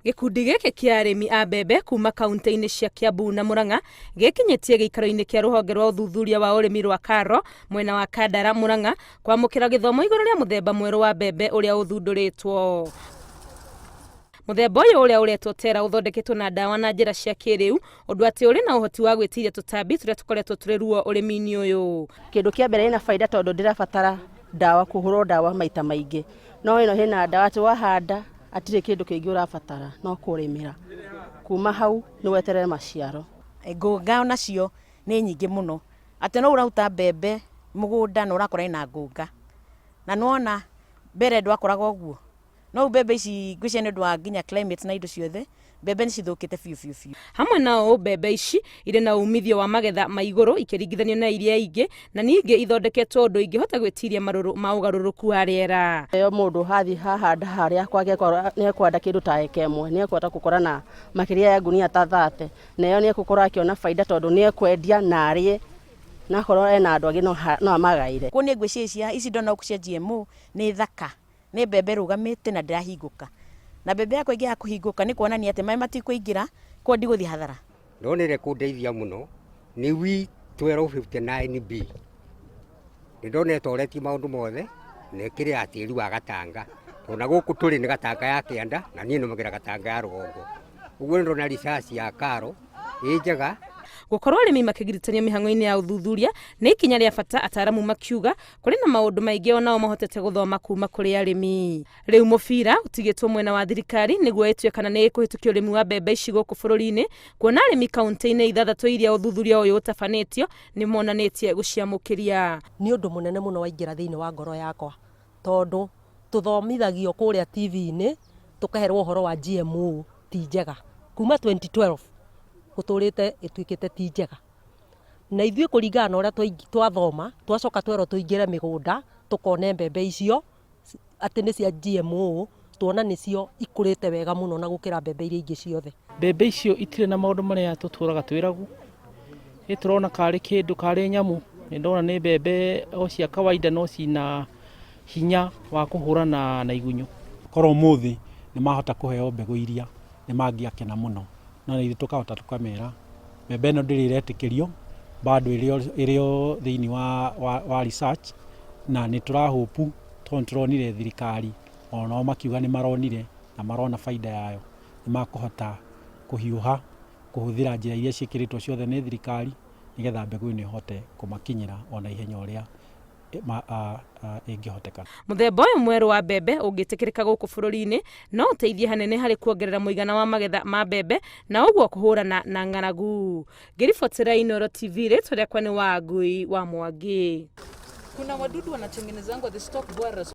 Gĩkundi gĩkĩ kĩa arĩmi a mbembe kuma kaunti-inĩ cia Kiambu na Murang'a gĩkinyĩtie gĩikaro-inĩ kĩa rũhonge rwa ũthuthuria wa ũrĩmi rwa KALRO mwena wa Kandara, Murang'a, kwamũkĩra gĩthomo igũrũ rĩa mũthemba mwerũ wa mbembe ũrĩa ũthundũrĩtwo. Mũthemba ũyũ ũrĩa ũretwo Tera ũthondeketwo na ndawa na njĩra cia kĩrĩu ũndũ atĩ ũrĩ na ũhoti wa gwĩtiria tũtambi tũrĩa tũkoretwo tũrĩ ruo ũrĩmi-inĩ ũyũ. Kĩndũ kĩa mbere, ĩna baida tondũ ndĩrabatara ndawa, kũhũrwo ndawa maita maingĩ. No ĩno ĩna ndawa atĩ wahanda hatirĩ kĩndũ kĩngĩ ũrabatara no kũrĩmĩra. Kuma hau nĩ weterere maciaro. Ngũnga onacio nĩ nyingĩ mũno, atĩ no ũraruta mbembe mũgũnda na ũrakora ĩna ngũnga, na nĩwona mbere ndwakoraga ũguo. No rĩu mbembe ici ngwĩciria nĩ ũndũ wa nginya climate na indo ciothe, mbembe nĩ cithũkĩte biũ biũ biũ. Hamwe na ũũ, mbembe ici irĩ na umithio wa magetha ma igũrũ ikĩringithanio na iria ingĩ, na ningĩ ithondeketwo ũndũ ingĩhota gwĩtiria marũrũ ma ũgarũrũku wa rĩera. Ĩyo mũndũ hathiĩ hahanda harĩa kwake nĩ ekwenda kĩndũ ta eka 1, nĩ ekũhota gũkora na makĩria ya ngunia ta 30, na ĩyo nĩ egũkorwo akĩona baida tondũ nĩ ekwendia na arĩe, na akorwo ena andũ angĩ no amagaĩre. Kũu niĩ ngwĩciria ici ndona gũkũ cia GMO nĩ thaka, nĩ mbembe ĩrũgamĩte na ndĩrahingũka, na mbembe yakwa ĩngĩaga kũhingũka nĩ kuonania atĩ maĩ matikũingĩra, koguo ndigũthiĩ hathara. Ndonire kũndeithia mũno nĩ WE 1259B. Nĩ ndona ĩtoretie maũndũ mothe na ĩkĩrĩ ya tĩri wa Gatanga. Ona gũkũ tũrĩ nĩ Gatanga ya kĩanda na niĩ nũmagĩra Gatanga ya rũgongo. Ũguo nĩ ndona research ya KALRO ĩ njega. Gũkorwo arĩmi makĩgiritania mĩhang'o-inĩ ya ũthuthuria nĩ ikinya rĩa bata, ataramu makiuga kũrĩ na maũndũ maingĩ onao mahotete gũthoma kuma kũrĩ arĩmi. Rĩu mũbira ũtigĩtwo mwena wa thirikari nĩguo ĩtue kana nĩ ĩkũhĩtũkia ũrĩmi wa mbembe ici gũkũ bũrũri-inĩ, kuona arĩmi kaunti-inĩ ithathatũ iria ũthuthuria ũyũ ũtabanĩtio nĩ monanĩtie gũciamũkĩria. Nĩ ũndũ mũnene mũno waingĩra thĩinĩ wa ngoro yakwa, tondũ tũthomithagio kũrĩa TV-inĩ, tũkaherwo ũhoro wa GMO ti njega. Kuma 2012 gũtũrĩte ĩtuĩkĩte ti njega, na ithuĩ kũringana na ũrĩa twathoma, twacoka twerwo tũingĩre mĩgũnda tũkone mbembe icio atĩ nĩ cia GMO, tuona nĩcio ikũrĩte wega mũno na gũkĩra mbembe iria ingĩ ciothe. Mbembe icio itirĩ na maũndũ marĩa tũtũraga twĩragwo. Ĩ tũrona karĩ kĩndũ karĩ nyamũ, nĩ ndona nĩ mbembe o cia kawaida no cina hinya wa kũhũrana na igunyũ. Korwo ũmũthĩ nĩ mahota kũheo mbegũ iria, nĩ mangĩakena mũno, no ithuĩ tũkahota tũkamera mbembe ĩno ndĩrĩ ĩretĩkĩrio bado ĩrĩ o thĩinĩ wa research, na nĩ tũra hope tondũ nĩ tũronire thirikari onao makiuga nĩ maronire na marona baida yayo, nĩ makũhota kũhiũha kũhũthĩra njĩra iria ciĩkĩrĩtwo ciothe nĩ thirikari nĩgetha mbegũ ĩno ĩhote kũmakinyĩra ona ihenya ũrĩa ĩngĩhoteka. Mũthemba ũyũ mwerũ wa mbembe ũngĩtĩkĩrĩka gũkũ bũrũri-inĩ no ũteithie hanene harĩ kuongerera mũigana wa magetha ma mbembe na ũguo kũhũrana na ng'aragu. Ngĩribotera Inooro TV, rĩtwa rĩakwa nĩ Wangui wa Mwangi. Kuna wadudu wanatengenezangwa, the stalk borers.